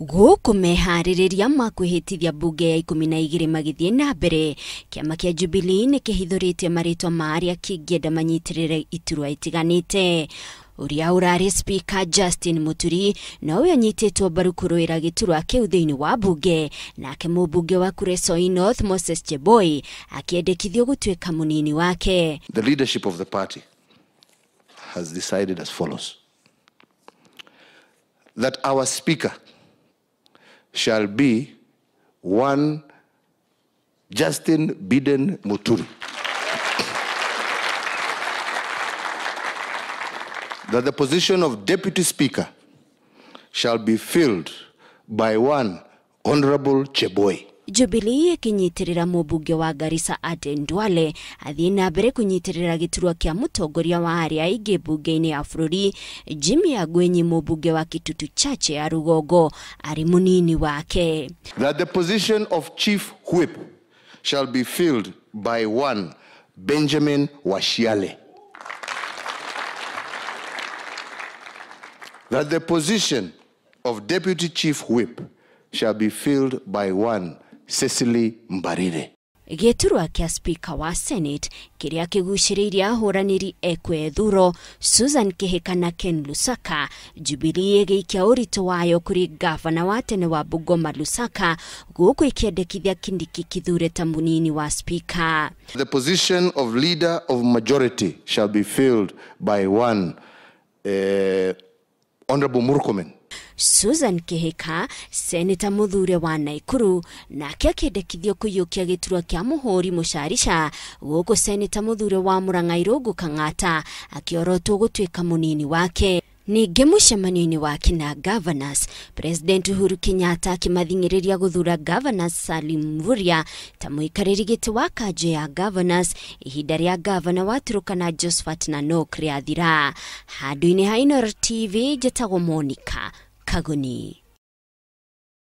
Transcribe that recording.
Gũkũ meharĩrĩria ma kwĩhĩtithia mbunge ya 12 magĩthiĩ na mbere, kĩama kĩa Jubilee nĩ kĩhithũrĩtie marĩtwa ma arĩa kĩngĩenda manyitĩrĩre iturwa itiganĩte. Ũrĩa ũrarĩ Speaker Justin Muturi nowe ũnyitĩtwo mbaru kũrũĩra gĩturwa kĩu thĩinĩ wa mbunge, nake mũmbunge wa Kuresoi North Moses Cheboi akĩendekithio gũtuĩka mũnini wake. The leadership of the party has decided as follows: that our speaker shall be one Justin Biden Muturi. That the position of deputy speaker shall be filled by one Honorable Cheboi. Jubilee ĩkĩnyitĩrĩra mũmbunge wa Garissa Aden Duale athiĩ na mbere kũnyitĩrĩra gĩturwa kĩa mũtongoria wa arĩa aingĩ mbunge-inĩ ya bũrũri Jimmy Agwenyi, mũmbunge wa Kitutu Chache ya Rũgongo arĩ mũnini wake. That the position of chief whip shall be filled by one Benjamin Washiale. That the position of deputy chief whip shall be filled by one Cecily Mbarire. Gĩturwa kĩa Speaker wa Senate kĩrĩa kĩgucĩrĩirie ahũranĩri ekwethuro Susan Kihika na Ken Lusaka, Jubilee ĩgĩikia ũritũ wayo kũrĩ gavana wa tene wa Bungoma Lusaka, gũkũ ĩkĩendekithia Kindiki Kithure ta mũnini wa Speaker. The position of leader of majority shall be filled by one Honorable Murkomen. Susan Kihika, seneta muthure wa Naikuru, nake akĩendekithio kũiyũkia gĩturwa kĩa mũhũri mũcarica, gũkũ seneta muthure wa Murang'a Irũngũ Kang'ata akĩorotwo gũtuĩka mũnini wake. Ningĩ mũcemanio-inĩ wake na governors, President Uhuru Kenyatta akĩmathing'ĩrĩria gũthura Governor Salim Mvurya ta mũikarĩri gĩtĩ wa kanjũ ya governors ihinda rĩa gavana wa Turkana Josephat Nanok rĩathira. Handũ-inĩ ha Inooro TV, njĩtagwo Monica Kagoni.